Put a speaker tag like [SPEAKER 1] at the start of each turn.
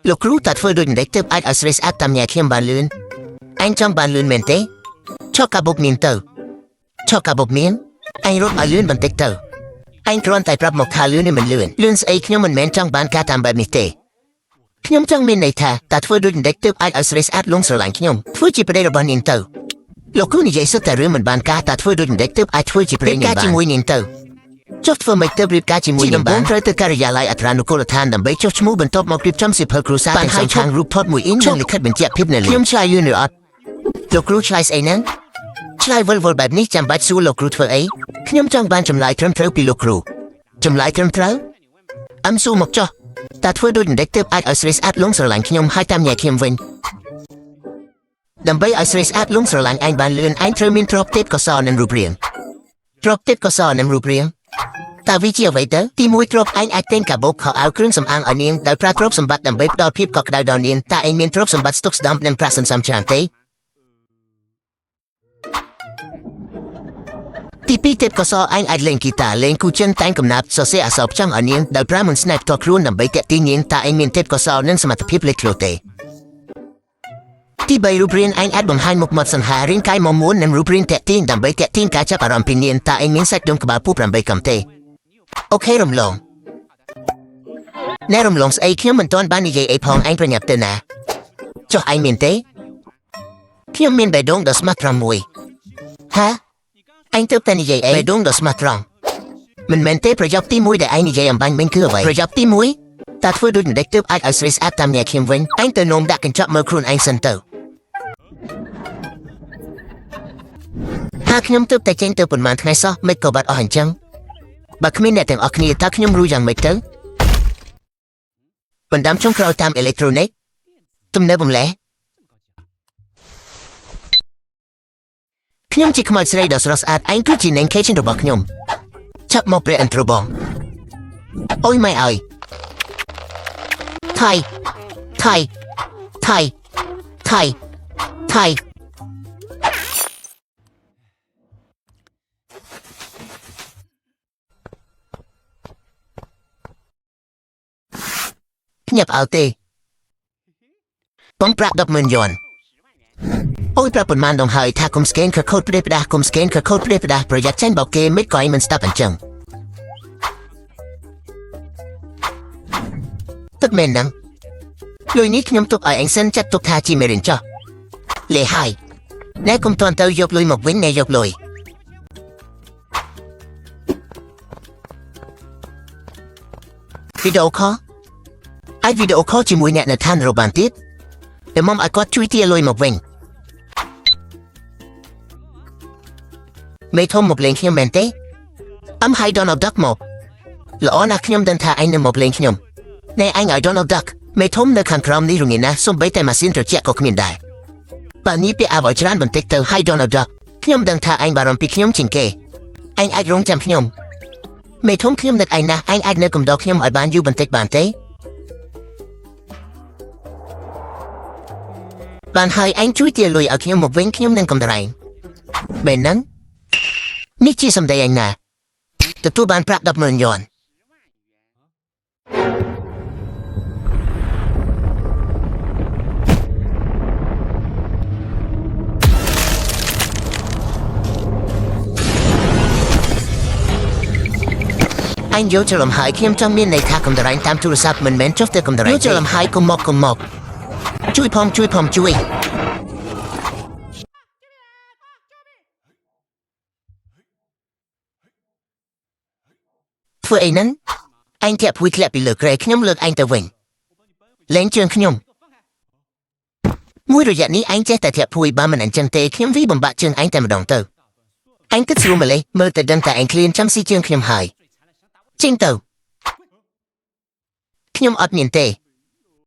[SPEAKER 1] លោកគ្រូតើធ្វើដូចម្ដេចទើបអាចឲ្យស្រីស្អាតតាមញ៉ែខ្ញុំបានលឿនឯងចង់បានលឿនមែនទេឆក់កាបុកនាងទៅឆក់កាបុកនាងឯងរត់ឲ្យលឿនបន្តិចទៅឯងគ្រាន់តែប្រាប់មកថាលឿននេះមិនលឿនលឿនស្អីខ្ញុំមិនមែនចង់បានការតាមបែបនេះទេខ្ញុំចង់មានន័យថាតើធ្វើដូចម្ដេចទើបអាចឲ្យស្រីស្អាតលងស្រឡាញ់ខ្ញុំធ្វើជាប្តីរបស់នាងទៅលោកគ្រូនិយាយសុទ្ធតែរឿងមិនបានការតើធ្វើដូចម្ដេចទើបអាចធ្វើជាប្តីនាងបានជាមួយនាងទៅចុះធ្វើម៉េចទើបរៀបការជាមួយនាងបានត្រូវទៅការិយាល័យអត្រានុកូលដ្ឋានដើម្បីចុះឈ្មោះបន្ទាប់មករៀបចំសៀវភៅគ្រួសារទាំងសងខាងរូបថតមួយអ៊ីននិងលិខិតបញ្ជាក់ភាពនៅលើខ្ញុំឆ្លើយយឺនឬអត់លោកគ្រូឆ្លើយស្អីហ្នឹងឆ្លើយវិលវល់បែបនេះចាំបាច់សួរលោកគ្រូធ្វើអីខ្ញុំចង់បានចម្លើយត្រឹមត្រូវពីលោកគ្រូចម្លើយត្រឹមត្រូវអឹមសួរមកចុះតើធ្វើដូចម្ដេចទើបអាចឲ្យស្រីស្អាតលងស្រឡាញ់ខ្ញុំហើយតាមញ៉ែខ្ញុំវិញដើម្បីឲ្យស្រីស្អាតលងស្រឡាញ់ឯងបានលឿនឯងត្រូវមានទ្រព្យទេពកោសល្យនិងរូបរាងទ្រព្យទេពកោសល្យនិងរូបរាងតើវាជាអ្វីទៅទីមួយទ្រព្យឯងអាចទិញកាបូបខោអាវគ្រឿងសម្អាងឲ្យនាងដោយប្រើទ្រព្យសម្បត្តិដើម្បីផ្ដល់ភាពកក់ក្ដៅដល់នាងតើឯងមានទ្រព្យសម្បត្តិស្តុកស្តម្ភនិងប្រាក់សន្សំច្រើនទេទីពីរទេពកោសល្យឯងអាចលេងហ្គីតាលេងគូចិនតែងកំណាព្យសរសេរអក្សរផ្ចង់ឲ្យនាងដោយប្រើមន្តស្នេហ៍ផ្ទាល់ខ្លួនដើម្បីទាក់ទាញនាងតើឯងមានទេពកោសល្យនិងសមត្ថភាពលេចធ្លោទេទីបីរូបរាងឯងអាចបង្ហាញមុខមាត់សង្ហារាងកាយមមួននិងរូបរាងទាក់ទាញដើម្បីទាក់ទាញការចាប់អារម្មណ៍ពីនាងតើឯងមានសាច់ដុំក្បាលពោះ8កំទេអូខេរំលងណែរំលងស្អីខ្ញុំមិនទាន់បាននិយាយអីផងឯងប្រញាប់ទៅណាចុះឯងមានទេខ្ញុំមានបេះដូងដ៏ស្មោះត្រង់មួយហាឯងទើបតែនិយាយអីបេះដូងដ៏ស្មោះត្រង់មិនមែនទេប្រយោគទី1ដែលឯងនិយាយអំបញ្ញមិញគឺអ្វីប្រយោគទី1តើធ្វើដូចម្ដេចទើបអាចឲ្យស្រីស្អាតតាមញ៉ែខ្ញុំវិញឯងទៅនោមដាក់កញ្ចក់មើលខ្លួនឯងសិនទៅហាខ្ញុំទើបតែចេញទៅប៉ុន្មានថ្ងៃសោះមិនក៏បាត់អស់អញ្ចឹងបើគ្មានអ្នកទាំងអស់គ្នាតើខ្ញុំរួចយ៉ាងម៉េចទៅបណ្ដាំចុងក្រោយតាមអេឡិចត្រូនិកទំនើបបំលែខ្ញុំជាខ្មោចស្រីដ៏ស្រស់ស្អាតឯងគឺជានាងខេជិនរបស់ខ្ញុំឆាប់មកព្រះអន្តរបងអូយម៉ែអើយថៃថៃថៃថៃថៃភ្ញាក់អើទេបងប្រាក់100000យួនអូយប្រាប់ប៉ុន្មានដងហើយថាកុំស្កេនខកូដប្រេផ្ដាស់កុំស្កេនខកូដប្រេផ្ដាស់ប្រយ័ត្នចាញ់បោកគេមិនក៏ឯងមិនស្ដាប់អញ្ចឹងទឹកមែនហ្នឹងលុយនេះខ្ញុំទុកឲ្យឯងសិនចាត់ទុកថាជាមេរៀនចុះលេហើយណែកុំទាន់ទៅយកលុយមកវិញណែយកលុយវីដេអូខលអាចវីដេអូខលជាមួយអ្នកនៅឋានរបានទៀតតែមុំឲ្យគាត់ជួយទាលុយមកវិញមេធំមកលេងខ្ញុំមែនទេអឹមឲ្យ Donald Duck មកល្អណាស់ខ្ញុំដឹងថាឯងនឹងមកលេងខ្ញុំណែឯងឲ្យ Donald Duck មេធំនៅខាងក្រោមនេះរងាណាស់សូម្បីតែម៉ាស៊ីនត្រជាក់ក៏គ្មានដែរបើនេះពាក់អាវឲ្យច្រើនបន្តិចទៅឲ្យ Donald Duck ខ្ញុំដឹងថាឯងបារម្ភពីខ្ញុំជាងគេឯងអាចរងចាំខ្ញុំមេធំខ្ញុំនឹកឯងណាស់ឯងអាចនៅកំដរខ្ញុំឲ្យបានយូរបន្តិចបានទេបានហើយឯងជួយទាលុយឲ្យខ្ញុំមកវិញខ្ញុំនឹងកំដរឯងមែនហ្នឹងនេះជាសម្ដីឯងណាទទួលបានប្រាក់100000យួនឯងយល់ច្រឡំហើយខ្ញុំចង់មានន័យថាកំដរឯងតាមទូរស័ព្ទមិនមែនចុះទៅកំដរឯងយល់ច្រឡំហើយកុំមកកុំមកជួយផងជួយផងជួយធ្វើអីហ្នឹងឯងធាក់ភួយធ្លាក់ពីលើគ្រែខ្ញុំលើកឯងទៅវិញលែងជើងខ្ញុំមួយរយៈនេះឯងចេះតែធាក់ភួយបើមិនអញ្ចឹងទេខ្ញុំវីបំបាក់ជើងឯងតែម្ដងទៅឯងគិតស្រួលម្លេះមើលតែដឹងតែឯងឃ្លានចាំស៊ីជើងខ្ញុំហើយចេញទៅខ្ញុំអត់មានទេ